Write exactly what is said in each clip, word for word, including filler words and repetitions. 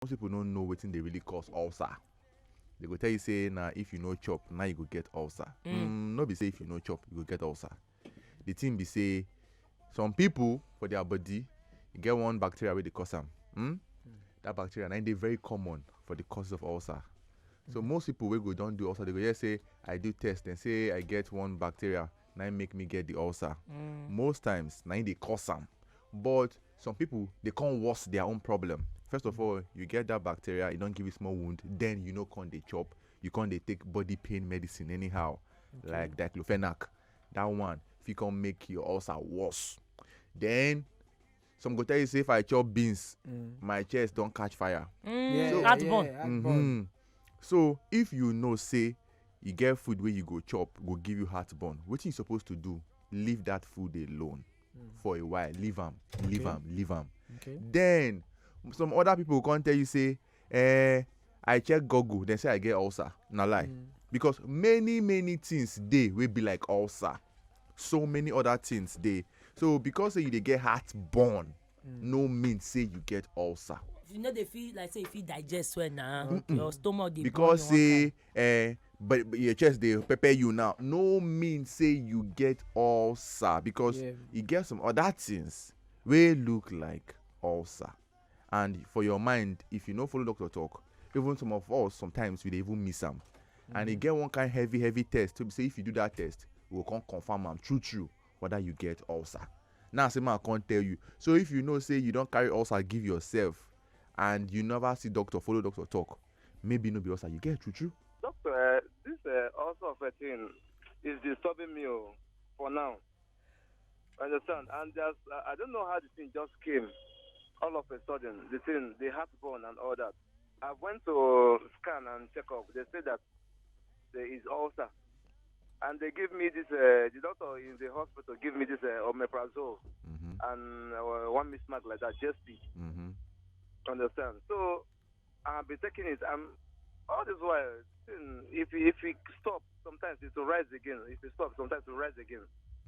Most people don't know wetin dey really cause ulcer. They go tell you say na if you no chop, now you go get ulcer. Mm. Mm, no be say if you no chop, you go get ulcer. The thing be say some people for their body, you get one bacteria wey dey cause am. Hmm? That bacteria na im dey very common for the causes of ulcer. So most people wey go don do ulcer, they go hear say I do test and say I get one bacteria, na im make me get the ulcer. Most times na im dey cause am, but some people dey come worse their own problem. First of all, you get that bacteria, e don give you small wound, then you no come dey chop, you come dey take body pain medicine anyhow, like diclofenac. That one fit come make your ulcer worse. Then some go tell you say if I chop beans, my chest don catch fire. Yeah, So- yeah, Heartburn. Yeah, heartburn. Mhm. So if you know say you get food wey you go chop go give you heartburn, wetin you suppose to do? Leave that food alone for a while. Leave am, leave Okay. am, leave am. Okay. Then some other people come tell you say, eh, I check Google, then say I get ulcer. Na lie. Because many many things dey wey be like ulcer. So many other things dey. So because say you dey get heartburn, no mean say you get ulcer. You know they feel like say if you digest well now, your stomach dey Because burn you one say, eh, but, but your chest dey pepper you now, no mean say you get ulcer, because Yeah. You get some other things wey look like ulcer. And for your mind, if you no follow doctor talk, even some of us sometimes we dey even miss am. And e get one kind heavy heavy test wey be say if you do that test, we go come confirm am true true whether you get ulcer. Now say man come tell you. So if you know say you don carry ulcer give yourself and you never see doctor, follow doctor talk, maybe no be ulcer you get true true. Doctor, uh, this uh, ulcer of a thing is disturbing me oh, for now. Understand? And there's, uh, I don't know how the thing just came. All of a sudden, the thing, the heartburn and all that. I went to scan and check up. They said that there is ulcer. And they give me this, uh, the doctor in the hospital give me this uh, omeprazole Mm-hmm. and uh, one mismark like that, J S P. Mm-hmm. Understand? So I've been taking it. I'm all this while. Thing, if we- if we stop, sometimes it will rise again. If we stop, sometimes it will rise again.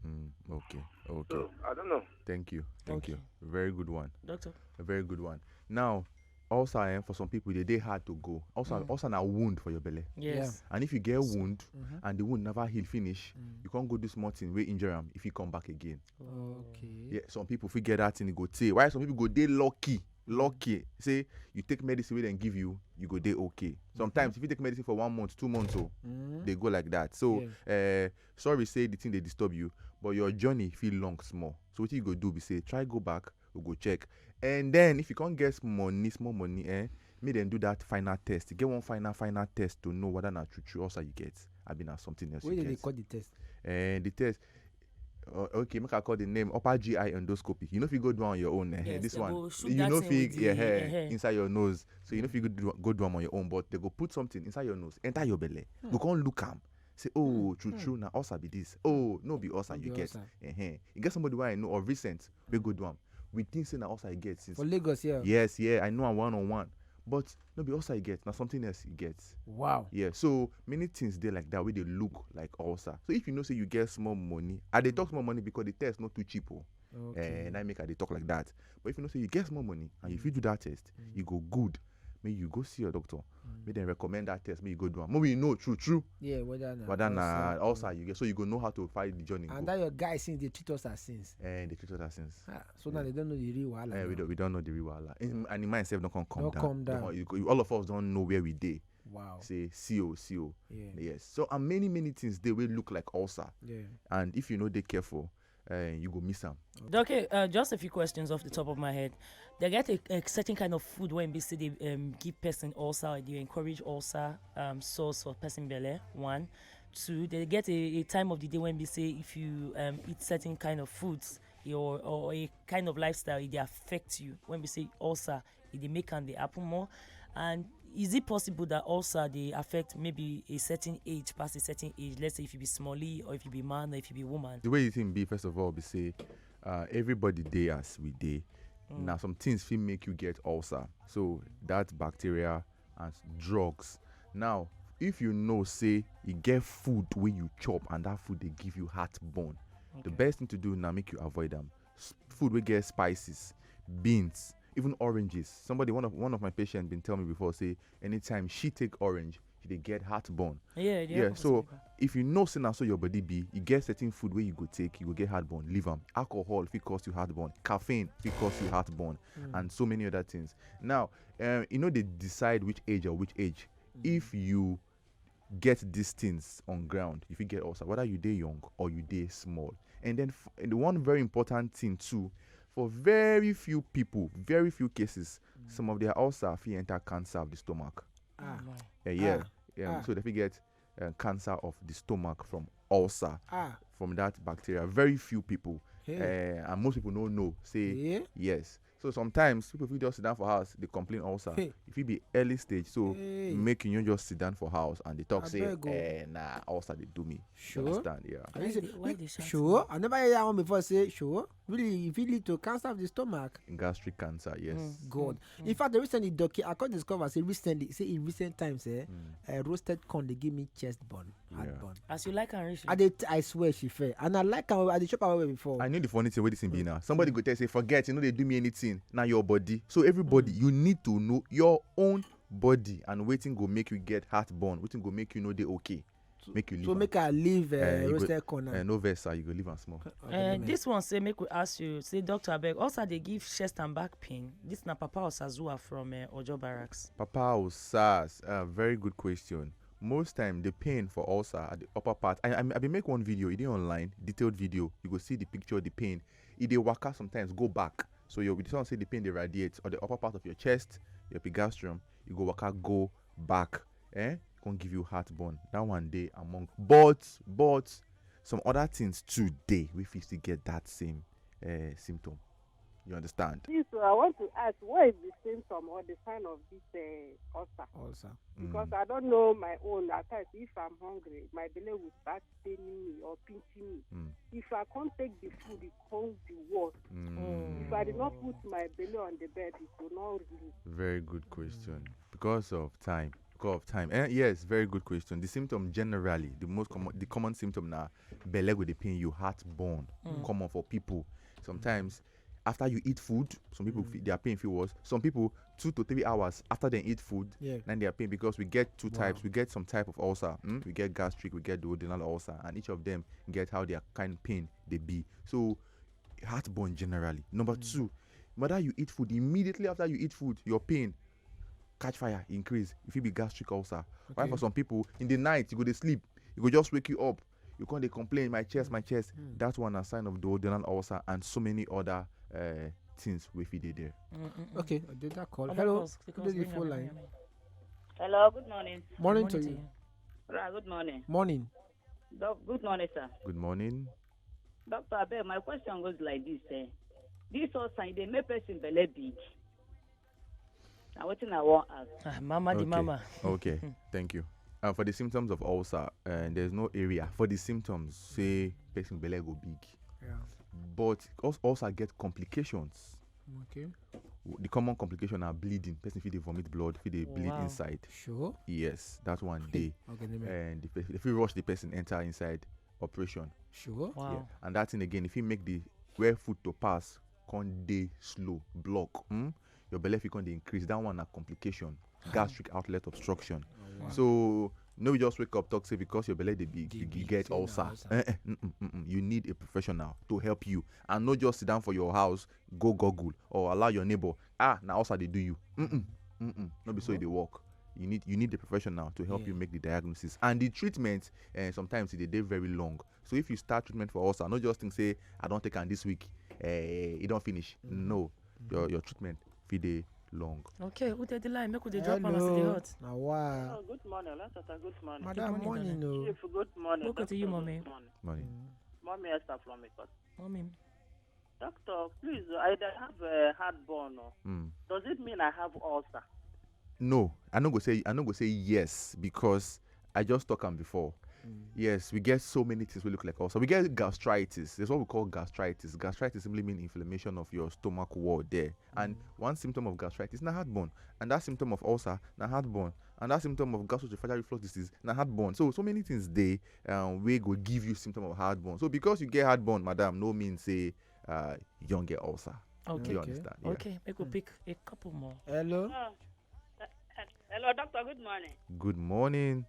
Mm, okay. Okay. So I don't know. Thank you. Thank you. Okay. Very good one. Doctor. A very good one. Now, ulcer, eh, for some people, they dey hard to go. Ulcer, Mm. ulcer na wound for your belly. Yes. And if you get wound Mhm. and the wound never heal finish, Mm. you can't go do small thing wey injure am if you come back again. Okay. Yeah, some people fit get that thing, e go tey. Why some people go dey lucky, lucky. Say you take medicine wey dem give you, you go dey okay. Sometimes if you take medicine for one month, two months, oh, Mm. they go like that. So, Yeah. uh, sorry, say the thing they disturb you, but your journey feel long small. So what you go do be say try go back, we go check, and then if you can't get money, small money, eh, make them do that final test. Get one final final test to know whether na true true ulcer you get. I mean, na something else Where you did they get. Call the test? And the test. Uh, okay, make I call the name upper G I endoscopy. You know if you go do on your own, eh, Yes, this they one. go shoot You that know thing if you with the- eh, eh, eh, eh. Inside your nose, so you know if you go do, go do am on your own, but they go put something inside your nose, enter your belly. Go come look am. Say, oh, true true, na ulcer be this. Oh, no be ulcer No you be get. Ulcer. Uh-huh. You get somebody where I know of recent, we go do am. We think say na ulcer you get since. For Lagos, yeah. Yes, yeah, I know am one on one. But no be ulcer you get, na something else you get. Wow. Yeah, so many things dey like that wey dey look like ulcer. So if you know say you get small money, I dey talk small money because the test not too cheap. Oh. Okay. Eh, na make I dey talk like that. But if you know say you get small money and you fit do that test, you go good. Make you go see your doctor. Make dem recommend that test. Make you go do am. Make we know true true Yeah, whether na whether na ulcer. Ulcer you get, so you go know how to fight the journey. And Go. That your guy since they treat us as sins. Eh, they treat us as sins. Ah, so now they don't know the real wahala. Eh, we Now. don't we don't know the real wahala. And and the mind self don't come come Don't down. come down. Don't come- you- you- all of us don't know where we dey. Wow. Say C O C O. Yeah. Yes. So and many many things dey wey look like ulcer. Yeah. And if you no dey careful, uh, you go miss am. Okay, uh, just a few questions off the top of my head. They get a, a certain kind of food when be say they um, give person ulcer, or they encourage ulcer, um, source for person belly. One, two. They get a, a time of the day when be say if you um, eat certain kind of foods or, or a kind of lifestyle, it dey affect you. When we say ulcer, it dey make am dey happen more. And is it possible that ulcer dey affect maybe a certain age, past a certain age? Let's say if you be smallie, or if you be man, or if you be woman. The way the thing be, first of all, be say uh, everybody dey as we dey. Now some things fit make you get ulcer. So that bacteria and drugs. Now if you know say you get food wey you chop and that food dey give you heartburn, the best thing to do na make you avoid am. S- Food wey get spices, beans, Even oranges. Somebody, one of one of my patients, been tell me before, say anytime she take orange, she dey get heartburn. Yeah, the Yeah, alcohol so speaker. If you know say na so your body be, you get certain food wey you go take, you go get heartburn. Leave am. Alcohol fit cause you heartburn. Caffeine fit cause you heartburn, and so many other things. Now, um, you know they decide which age or which age. If you get these things on ground, if you get ulcer, whether you dey young or you dey small. And then f- and the one very important thing too, for very few people, very few cases, some of their ulcer fit enter cancer of the stomach. Ah, Oh my. Eh, yeah, Ah, um, ah. So they fit get uh, cancer of the stomach from ulcer, ah, from that bacteria. Very few people, hey, uh, and most people don't know. Say yeah, yes. So sometimes people fit just sit down for house, they complain ulcer. Hey. If it be early stage, so Hey. make you no just sit down for house and they talk say, Abeg o. Eh, nah, ulcer they do me. You Sure. Understand? Yeah. Are you Why say- they- why they shout Sure, I never hear that one before. Say sure. Really, if it lead to cancer of the stomach. Gastric cancer, yes. Mm. God. In fact, the recently docu I could discover say recently, say in recent times, eh, uh, roasted corn they give me chest burn, Yeah. heartburn. As you like and rich. I did, I swear she fair, and I like how I did chop away before. I know the funny thing with this thing be now. Somebody go tell say, forget, you know they do me anything. Now your body. So everybody, you need to know your own body and waiting go make you get heartburn. Waiting go make you know they okay. Make you leave. So am. Make I leave uh, Eh, you go- roasted corn. Eh, no vex, sir. You go leave am small. Okay, Uh, no this one say make we ask you. Say doctor abeg, ulcer dey give chest and back pain. This na Papa Osazua from uh, Ojo Barracks. Papa Osas, uh, very good question. Most time the pain for ulcer at the upper part. I I, I been make one video. It dey online, detailed video. You go see the picture of the pain. It dey waka sometimes go back. So you sound say the pain they radiate or the upper part of your chest, your epigastrium. You go waka go back. Eh? Can give you heartburn. That one day among. But but some other things today we fit still get that same uh, symptom. You understand? Please, so I want to ask, what is the symptom or the sign of this uh, ulcer? Ulcer. Because I don't know my own. At times, if I'm hungry, my belly will start paining me or pinching me. Mm. If I can't take the food, it can't be worse. Mm. If I did not put my belly on the bed, it will not release. Very good question. Because of time. Because of time. Eh, yes, very good question. The symptom generally, the most common, the common symptom now, belly go dey pain you, heartburn, common for people. Sometimes after you eat food, some people feel, their pain feel worse. Some people two to three hours after they eat food, Yeah. then their pain because we get two Wow. types. We get some type of ulcer. Mm? We get gastric, we get duodenal ulcer, and each of them get how their kind pain they be. So heartburn generally. Number two, whether you eat food immediately after you eat food, your pain catch fire, increase. If it be gastric ulcer, why Okay. for some people in the night you go to sleep, you go just wake you up, you can't they complain my chest, my chest. That one a sign of duodenal ulcer and so many other uh, things we fit dey there. Okay, I did that call. Other Hello. calls, Who because dey the ring phone am, line? ring am. Hello, good morning. Morning to Morning you. Right, good morning. Morning. Doc, good morning, sir. Good morning. Doctor, abeg, my question goes like this. Eh. This all sign, they make person belly big. Now, what I want ask? Ah, mama the Okay. mama. Okay, thank you. Uh, for the symptoms of ulcer, uh, there's no area for the symptoms say person belly go big, Yeah. But ul- ulcer get complications. Okay. W- The common complication are bleeding. Person fit dey vomit blood, fit dey bleed Wow. inside. Sure. Yes, that one day. Okay, let me. And the pe- if you rush the person enter inside operation. Sure. Wow. And that thing again, if you make the where food to pass, can dey slow, block. Hmm? Your belly fit can dey increase. That one a complication. Gastric outlet obstruction. Wow. So no be just wake up talk say because your belly dey big, Dey you big, get say na ulcer. ulcer. Eh, eh, mm, mm, mm, mm. You need a professional to help you and not just sit down for your house, go Google or allow your neighbor, ah, na ulcer dey do you. Mm-mm, mm-mm. No be so e dey work. You need you need a professional to help you Yeah. make the diagnosis and the treatment. Eh, sometimes e dey dey very long. So if you start treatment for ulcer, no just think say I don take am this week, eh, e don finish. No, your your treatment fit dey long. Okay, who take the line? Make we dey drop am as e dey Hello. Hot. Na wa. Oh, good morning, Lantata. Good morning. Madam, morning, morning o. Chief, good morning. Welcome to you, Doctor, Mommy. Good morning. Money. Mommy Esther from Ikot. Mommy. Doctor, please, I dey have a heartburn. Oh. Mm. Does it mean I have ulcer? No, I no go say I no go say yes because I just talk am before. Yes, we get so many things we look like ulcer. We get gastritis. That's what we call gastritis. Gastritis simply means inflammation of your stomach wall there. And one symptom of gastritis na heartburn. And that symptom of ulcer na heartburn. And that symptom of gastroesophageal reflux disease na heartburn. So so many things dey um, wey go give you symptom of heartburn. So because you get heartburn, madam, no mean say uh, you don get ulcer. Okay. You understand? Yeah. Okay, make we pick a couple more. Hello. Oh, uh, uh, hello, doctor. Good morning. Good morning.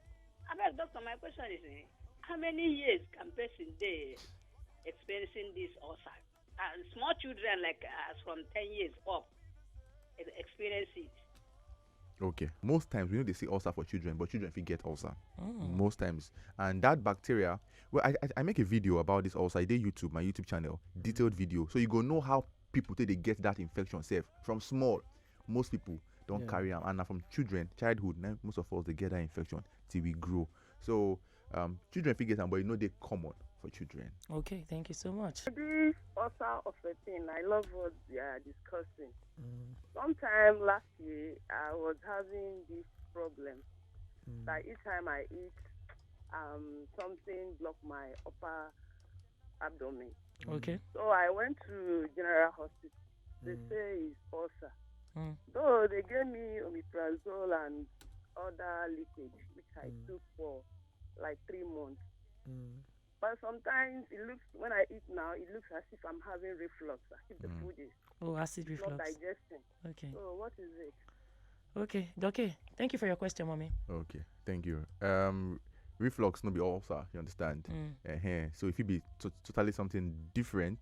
Abeg, doctor, my question is, eh, how many years can person dey experiencing this ulcer? Uh, small children, like uh, as from ten years up, e- experience it. Okay. Most times we know they see ulcer for children, but children fit get ulcer. Most times, and that bacteria. Well, I, I I make a video about this ulcer. I did YouTube, my YouTube channel, detailed video, so you go know how people take they get that infection safe from small. Most people don't Yeah. carry am, and na from children, childhood, na most of us they get that infection till we grow. So um, children fit get am, but you know they common for children. Okay, thank you so much. This ulcer of a thing, I love what they are discussing. Mm. Sometime last year, I was having this problem. Mm. That each time I eat, um, something block my upper abdomen. Okay. So I went to General Hospital. They Mm. say it's ulcer. Mm. Though they gave me omeprazole and other liquid, which I Mm. took for like three months. Mm. But sometimes it looks, when I eat now, it looks as if I'm having reflux, as if the Mm. food is Oh, acid not reflux. digesting. Okay. So what is it? Okay, Doc. Thank you for your question, mommy. Okay, thank you. Um, reflux no be ulcer, you understand? Mm. Uh-huh. So if it be to- totally something different,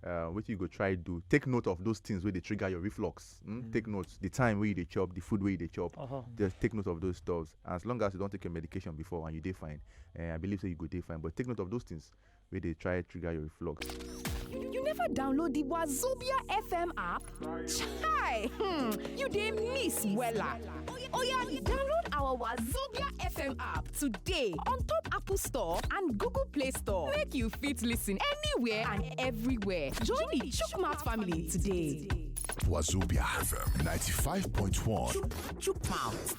uh, what you go try do? Take note of those things where they trigger your reflux. Mm? Mm. Take note the time where you dey chop, the food where you dey chop. Uh-huh. Just take note of those stuff. As long as you don't take your medication before and you dey fine, uh, I believe say you go dey fine. But take note of those things where they try trigger your reflux. You never download the Wazobia F M app? Chai! Hmm, you dey miss wella. Oya, download our Wazobia F M app today on top Apple Store and Google Play Store. Make you fit listen anywhere and everywhere. Join the Chukmat family today. Wazobia F M ninety-five point one. Chukmouth.